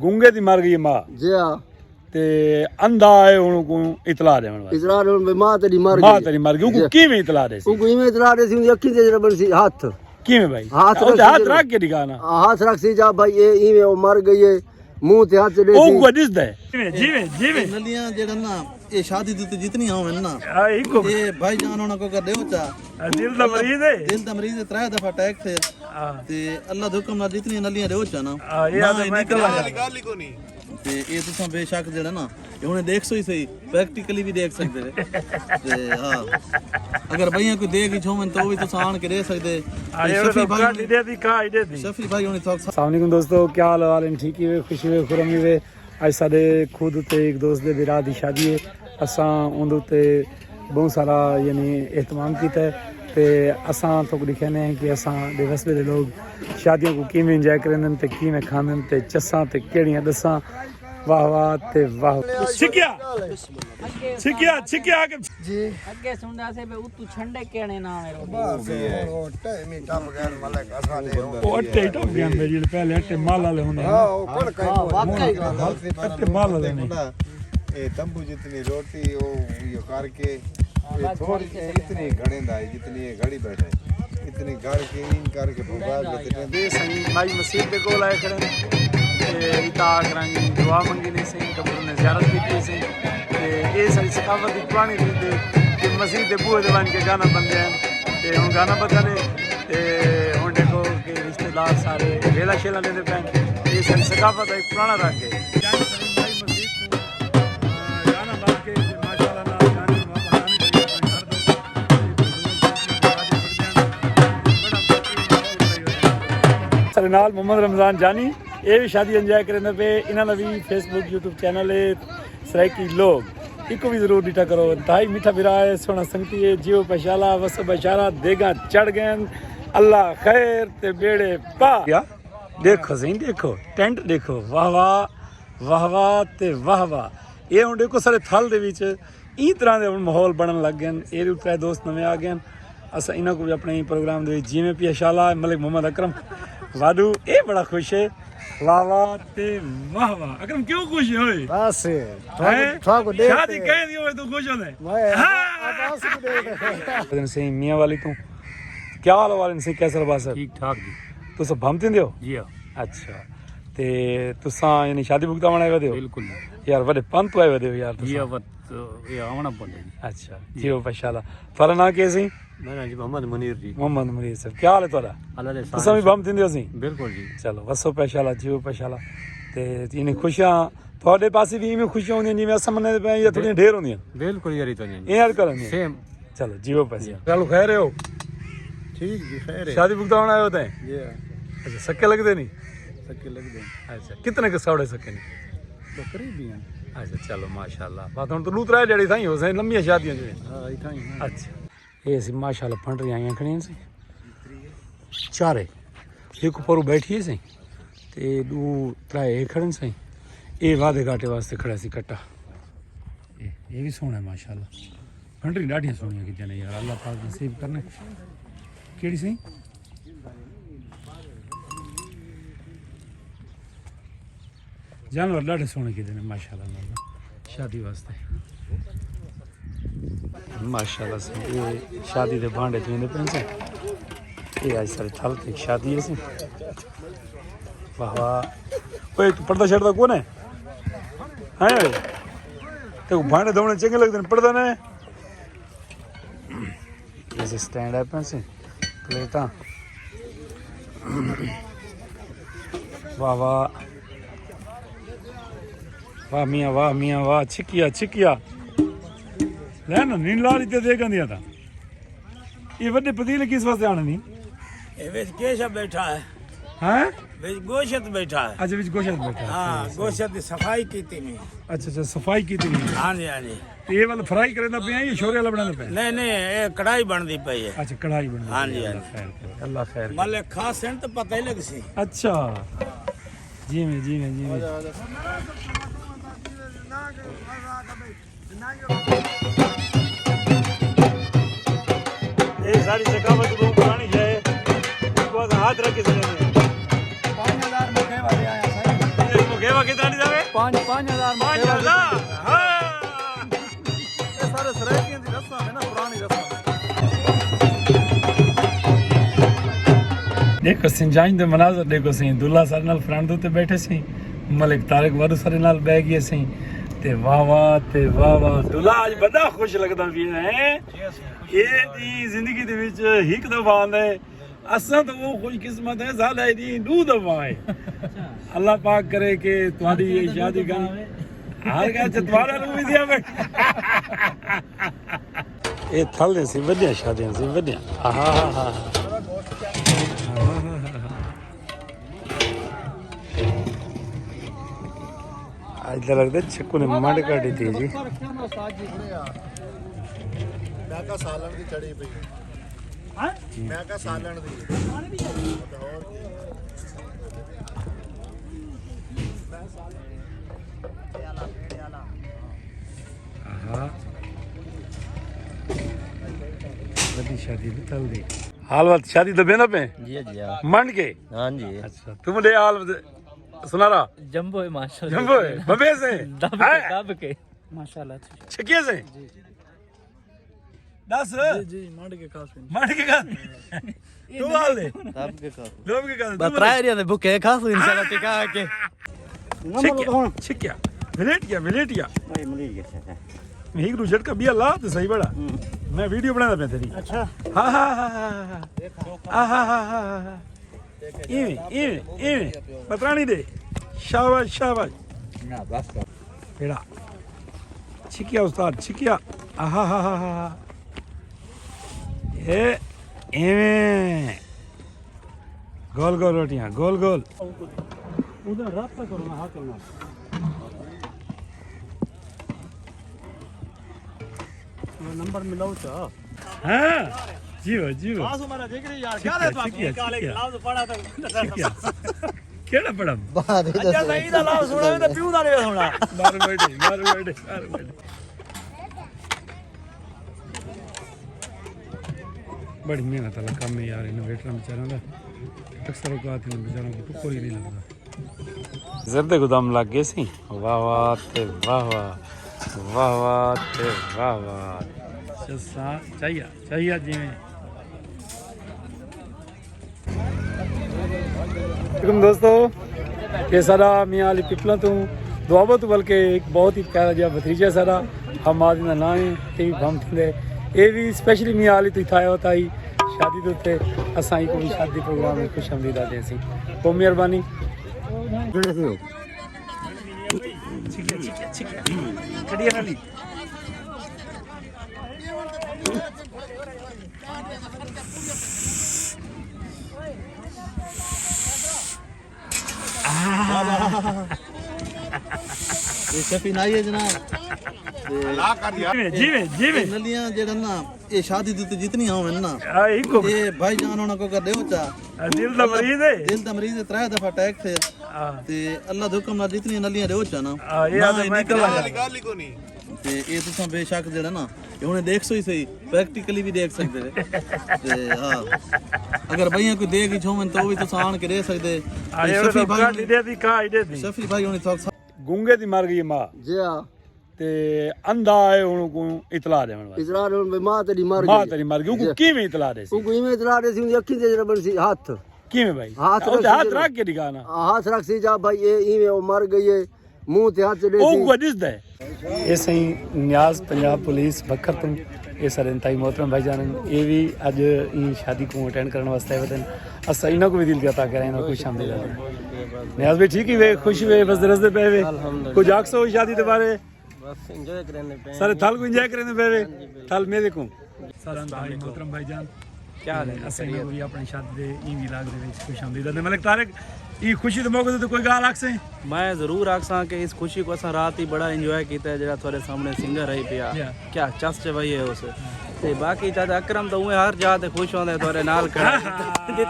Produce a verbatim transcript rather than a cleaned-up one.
گنگے دی مر گئی ماں۔ جی ہاں۔ تے اندھا ہے، ہن کو اطلاع ݙیوݨ واسطے۔ اطلاع ݙیوݨ واسطے، ماں تیری مر ماں گئی۔ تیری مر گئی۔ اوکوں جی۔ کیویں اطلاع ݙیسی؟ اوکوں ایویں اطلاع ݙیسی، اوندی اکھیں تے جیڑھا بݨسی ہتھ۔ کیویں بھائی؟ ہتھ او تے رکھسی ہتھ جیڑھا۔ رکھ کے ݙکھا نا۔ ہاں، ہتھ رکھسی جا بھائی، اے ایویں او مر گئی ہے، منہ تے ہتھ ݙیسی۔ اوکوں ݙسدا ہے۔ جیویں، جیویں، جیویں۔ نلیاں جیڑھا نا، اے شادی تے جتنی آون نا، ہاں، ہکو۔ اے بھائی جان ہوݨاں کوں کر ݙیو چا۔ ہاں، دل دا مریض ہے۔ دل دا مریض ہے، ترے دفعہ اٹیک تھئے۔ ہاں۔ تے اللہ دے حکم نال جتنی نلیاں ݙیو چا نا، آ، اے نہ آدم اے میں نکل کرا آیا۔ ڳالھ ہی کونی۔ تے اے تساں بے شک جیڑھا نا، اے ہݨ ݙیکھسو ہی صحیح، پریکٹیکلی وی ݙیکھ سڳدے وے۔ تے ہاں، اگر بھائیاں کوئی ݙے گی چھوون تو وی تساں آن کے ݙے سڳدے۔ ہاں، تے اے شفیع تو بھائی کاٹی ݙے دی، کاٹی ݙے دی۔ شفیع بھائی ہݨ تھوک السلام علیکم دوستو، کیا حال حال ہیں؟ ٹھیک ہی ہو، خوشی ہو، خرمی ہو؟ اڄ ساݙے خود تے ایک دوست دے بھرا دی شادی ہے۔ اساں اوندے تے ٻہوں سارا یعنی اہتمام کیتا ہے تے اساں تہاکوں ݙکھیندے ہیں کہ اساں دے وسبے دے لوگ شادیاں کوں کیویں انجوائے کریندن تے کیویں کھاندن تے چساں تے کیڑھیاں ݙساں۔ واہ واہ تے واہ۔ چھکیا، چھکیا، چھکیا آ کے۔ جی۔ اڳے سݨدا سے بھئی اتوں چھنڈے کیڑھے نہ آوے روٹی۔ بس ہݨ او ٹائم ہی ٹپ ڳئے ملک اساں دے۔ او اٹے ہی ٹپ ڳئے بھئی، جیڑھے پہلے اٹے مل والے ہوندے ہن۔ ہاں، او کݨکاں ہی ہاں، واقعی ڳالھ ہے۔ اٹے مل والے نے۔ اے تمبو جتنی روٹی او ایہو کر کے، اے تھوڑی اتنی گھڑیندا ہے جتنی اے گھڑی ٻیٹھا ہے۔ اتنی گھڑ کے ایں کر کے پھنکا کے تے ݙے سائیں۔ بھائی مسیت دے کول آئے کھڑے ہیں۔ تے اتھاں آ کراں گے دعا منگی نہیں سائیں، قبر نے زیارت کیتی سائیں۔ تے اے ساری ثقافت دی پراݨی ریت ہے کہ مسیت دے بوہے تے ونڄ کے گانا بندے ہیں۔ تے ہݨ گانا بجا لے تے ہݨ ݙیکھو کہ رشتہ دار سارے ویلا شیلا ݙیندے پئے ہیں۔ اے ساری ثقافت دا ایک پراݨا رنگ ہے۔ جان سلیم بھائی مسیت کوں، آ، گانا بج کے تے ماشاءاللہ نال جانی واپس آوی تے اپݨے گھر دو۔ ساݙے نال محمد رمضان جانی، اے وی شادی انجوائے کریندے پئے۔ انہاں دا وی فیس بک، یوٹیوب چینل ہے سرائیکی لوگ، ایکوں وی ضرور ݙٹھا کرو۔ انتہائی میٹھا بھرا ہے، سوہݨا سنگتی ہے، جیو پشالا، وسو بشارا، دیگاں چڑھ ڳئن۔ اللہ خیر تے ٻیڑے پا۔ ݙیکھو سئیں، ݙیکھو، ٹینٹ ݙیکھو، واہ واہ، واہ واہ تے واہ واہ۔ اے ہݨ ݙیکھو ساݙے تھل دے وچ ایں طرح دے ہݨ ماحول بݨݨ لڳ ڳئن۔ اے ݙو ترے دوست نویں آ ڳئن۔ اساں انہاں کوں وی اپݨے پروگرام دے وچ جیویں پیش آلا ملک محمد اکرم واڈو، اے بڑا خوش ہے۔ واہ واہ تے واہ واہ۔ اکرم کیوں خوش ہے ہوئے؟ بس، ہیں؟ تھاکوں، تھاکوں ݙیکھ شادی تے کہیں دی ہوئے تو خوش ہوندے؟ میں ہاں۔ اب اس کو ݙیکھ۔ سئیں میاں والی توں۔ کیا حال حوال ہیں سئیں، قیصر باسر؟ ٹھیک ٹھاک جی۔ تساں بھم تھیندے ہو؟ جی ہاں۔ اچھا۔ تے تساں یعنی شادی بھگتاوݨ آئے ودے ہو؟ بالکل جی۔ یار وݙے پن توں آئے ودے ہو یار تساں۔ جی ہاں، وت اے آوݨا پوندے جی۔ اچھا، جی۔ جیو پشالا۔ تہاݙا ناں کیا سی؟ میرا ناں جی محمد منیر جی۔ محمد منیر صاحب، کیا حال ہے تہاݙا؟ اللہ دے احسان تساں وی سے۔ بھم تھیندے ہو سی؟ بالکل جی۔ چلو، وسو پشالا، جیو پشالا۔ تے یعنی خوشیاں، تہاݙے پاسے وی ایویں خوشیاں ہوندیاں جیویں اساں منے پئے یا تھوڑیاں ڈھیر ہوندیاں؟ بالکل یاری تو نہیں۔ ایں ہر کر ہوندیاں؟ سیم۔ چلو، جیو پشالا۔ جی۔ چلو، خیر ہو؟ ٹھیک جی، خیر ہے۔ شادی بھگتاوݨ آئے ہو تئیں؟ جی ہاں۔ اچھا، سکے لڳدے نہیں؟ سکے لڳدے ہیں۔ اچھا، کتنے کے سوڑے سکے نہیں؟ بکری بھی ہیں۔ اچھا، چلو، ماشاءاللہ۔ بات ہݨ تو ݙو ترے جیڑھے سائیں ہو سائیں، لمبیاں شادیاں جو ہیں۔ ہاں، اتھاں ہی ہیں۔ اچھا۔ اے سی ماشاءاللہ پھنڈ رہی آئیاں کھڑیاں سی۔ چارے۔ ایک اوپر بیٹھی ہے سی۔ تے ݙو ترے اے کھڑے سی۔ اے وعدے گھاٹے واسطے کھڑا سی کٹا۔ اے، اے بھی سوہݨا ہے ماشاءاللہ۔ پھنڈری ݙاڈھیاں سوہݨیاں کیتیاں نے یار، اللہ پاک نصیب کرنے۔ کیڑھی سی؟ جانور ݙاڈھے سوہݨے کیتے نے ماشاءاللہ نال شادی واسطے۔ ماشاءاللہ سئیں، اے شادی دے بھانڈے تھیندے پئے سئیں۔ اے اڄ سارے تھل تے شادی ہے سئیں۔ واہ واہ۔ اوئے، توں پردہ شردہ کون ہے؟ ہیں اوئے؟ تے بھانڈے دھونے چنڳے لڳدے نے، پردہ نہ ہے؟ ایسے سٹینڈ ہے پئے سئیں، پلیٹاں۔ واہ واہ۔ واہ میاں، واہ میاں، واہ، چھکیا، چھکیا۔ لے نا، نین لال تے دے گندیا تھا۔ یہ وڈے پتیلے کس واسطے آنے نہیں؟ اے وچ کیشا بیٹھا ہے۔ ہیں؟ وچ گوشت بیٹھا ہے۔ اچھا، وچ گوشت بیٹھا ہے۔ ہاں، اچھا۔ گوشت دی صفائی کیتی نہیں۔ اچھا، اچھا، صفائی کیتی نہیں۔ ہاں جی، ہاں جی۔ تے اے والا فرائی کریندا پیا یا شورے والا بݨیندا پیا؟ نہیں، نہیں، اے کڑاہی بݨدی پئی ہے۔ اچھا، کڑاہی بݨدی پئی ہے۔ ہاں جی، ہاں جی۔ اللہ خیر کرے، اللہ خیر کرے۔ مالک خاص ہیں تو پتہ ہی لگ سی۔ اچھا۔ جی میں، جی میں، جی میں۔ اے ساری ثقافت بہت پرانی ہے۔ اس کو ہاتھ رکھ کے چلے گئے۔ پانچ ہزار مکھے والے آئے ہیں، صحیح۔ اے مکھے پاکستانی دا وے؟ پانچ، پانچ ہزار مکے والی۔ ہاں۔ اے سارے سرائیکیاں دی رسم ہے نا، پرانی رسم ہے۔ ݙیکھو سئیں، جنج دے مناظر ݙیکھو سئیں، دلہا سارے نال فرنٹ دے اتے ٻیٹھے سئیں، ملک طارق وارو سارے نال ٻہہ ڳئے سئیں۔ تے واہ واہ، تے واہ واہ، دلہا اڄ بڑا خوش لڳدا پیا ہے۔ اے ݙینہہ زندگی دے وچ ہک دفعہ آندا ہے۔ اساں تاں او خوش قسمت ہیں، ساݙا اے ݙینہہ ݙو دفعہ ہے۔ اللہ پاک کرے کہ تہاݙی اے شادی کر ہر ڳالھ چ تہاݙا نوں وی ݙیاں۔ اے تھلے سی وݙیاں شادیاں سی وݙیاں۔ آہا۔ اڄ تاں لڳدے چھکو نے منڈ کڈھ ݙتی جی۔ میں کہا سالن دی چڑھی پئی۔ میں کہا سالن دی۔ آہا۔ وݙی شادی دی تھل دی۔ حال وقت شادی دبے نہ پے؟ جی، جی، ہاں۔ منڈ کے؟ ہاں جی۔ اچھا، تم دے حال سنارا؟ جمبو ہے، ماشاءاللہ۔ جمبو ہے، ببے سے؟ دب کے، ہائے۔ دب کے۔ ماشاءاللہ۔ چھکیے سے؟ جی، جی۔ دس۔ جی، جی، منڈ کے کھاسوں۔ منڈ کے کھاسوں۔ تو حال دے؟ دب کے کھاسوں۔ دب کے کھاسوں۔ بس ترائے ݙینہہ دے بھکے کھاسوں انشاءاللہ ٹکا کے۔ چھکیا، چھکیا۔ ملیٹیا، ملیٹیا۔ بھائی، ملیٹیا۔ میں ہک دو جھٹکا ٻیا لا تے صحیح بڑا۔ ہوں۔ میں ویڈیو بݨیندا پیا تیری۔ اچھا۔ ہاں، ہاں، ہاں، ہاں، ہاں۔ آہا، ہا، ہا، ہا۔ ایویں، ایویں، ایویں۔ پترانی دے۔ شاباش، شاباش۔ نہ، بس کر۔ ایڑا۔ چھکیا استاد، چھکیا۔ آہا، ہا، ہا، ہا، ہا۔ اے ایویں۔ گول گول روٹیاں، گول گول۔ ادھر رابطہ کرو نا، ہاں کرنا۔ نمبر ملاؤ چا۔ ہاں، جی ہو، جی ہو۔ خاص عمر ہے، جگری یار، ٹھیک کیا ہے، لے ٹھیک ہے، ٹھیک ہے۔ لفظ پڑھا تھا۔ ٹھیک ہے۔ کیڑا پڑھا؟ بعد وچ اچھا، دسو۔ صحیح دا لفظ سݨا، تے پیو دا نہیں سݨا۔ مار بیٹھے، مار بیٹھے، مار بیٹھے۔ بڑی محنت والا کم ہے یار، انہاں ویٹراں بیچاراں دا۔ اکثر اوقات انہاں بیچاراں کوں ٹکر ہی نہیں لڳدا۔ زردے کوں دم لڳ ڳئے سی۔ واہ واہ تے واہ واہ۔ واہ واہ تے واہ واہ۔ چسا چاہیا، چاہیا جیویں۔ وعلیکم دوستو، اے ساݙا میاں علی پپلاں توں دوآباد توں، بلکہ ایک بہت ہی پیارا جیہا بھتریجا ہے ساݙا، حماد ایندا ناں ہے، تے وی بھم تھیندے۔ اے وی اسپیشلی میاں علی توں اتھاں آیا ہوتا ہی شادی دے اتے، اساں ایکوں وی شادی پروگرام وچ خوش آمدید آہدے ہیں۔ بہت مہربانی۔ چھکیا، چھکیا، چھکیا۔ کڈی والی۔ اے شفیع نائی ہے جناب۔ تے جیویں، جیویں، جیویں۔ اے نلیاں جیڑھا نا، اے شادی دے تے جتنی ہوون نا، آ، ہکو۔ اے بھائی جان ہونا کوں کر ݙیو چا۔ آ، دل دا مریض ہے۔ دل دا مریض ہے، ترے دفعہ اٹیک تھئے۔ ہاں۔ تے اللہ دے حکم نال جتنی نلیاں ݙیو چا نا، آ، اے نہ آدھے اے میں نکل کر آیا۔ تے اے تساں بے شک جیڑھا نا، اے ہݨ ݙیکھسو ہی صحیح، پریکٹیکلی وی ݙیکھ سڳدے وے۔ تے ہاں، اگر ٻئیاں کوئی ݙیکھ وچ ہوون تاں او وی تساں آن کے ݙیکھ سڳدے۔ آ، تے اے شفیع تو بھائی کاٹ ہوݨی، ݙیندی، کاٹ ݙیندی۔ شفیع بھائی ہوݨی تھوک گنگے دی مر ڳئی ماں۔ جی ہاں۔ تے اندھا آئے ہݨ کوں اطلاع ݙیوݨ واسطے۔ اطلاع ݙیوݨ بھئی ماں تیݙی مر ڳئی۔ ماں تیݙی مر ڳئی، اوں کوں جی۔ کیویں اطلاع ݙیسی؟ اوں کوں ایویں اطلاع ݙیسی، اوندی اکھیں تے جیڑھا بݨسی ہتھ۔ کیویں بھائی؟ ہتھ او تے رکھسی ہتھ جیڑھا۔ رکھ کے ݙکھا نا۔ ہتھ رکھسی جا بھائی، اے ایویں او مر ڳئی ہے، منہ تے ہتھ او ݙیسی۔ کوئی ݙسدا ہے؟ اے سئیں نیاز پنجاب پولیس بکھر توں، اے سارے انتہائی محترم بھائی جان ہن۔ اے وی اڄ ایں شادی کوں اٹینڈ کرݨ واسطے آئے ودن۔ اساں انہاں کوں وی دل دی عطا کریں، انہاں کوں خوش آمدید آکھدے۔ نیاز بھائی ٹھیک ہی وے، خوش وے، وسدے رسدے پئے وے؟ الحمدللہ۔ کجھ آکھسو شادی دے بارے؟ بس انجوائے کریندے پئے سارے ہیں۔ تھل کوں انجوائے کریندے پئے وے؟ ہاں جی، بالکل۔ تھل میرے کوں۔ سارا بھائی، محترم بھائی جان۔ کیا حال ہے؟ اساں انہاں کوں وی اپݨے شادی دے ایں ولاگ دے وچ خوش آمدید آکھدے۔ ملک طارق، ایں خوشی دے موقع تے کوئی ڳالھ آکھسیں؟ میں ضرور آکھساں کہ اس خوشی کوں اساں رات ہی بڑا انجوائے کیتا ہے، جیڑھا تہاݙے سامݨے سنگر آئی پیا۔ جی ہاں۔ کیا چس چوائی ہے اس۔ تے باقی چاچا اکرم تاں اونویں ہر جاہ تے خوش ہوندا ہے، تہاݙے نال کھڑا ہے۔ جتھے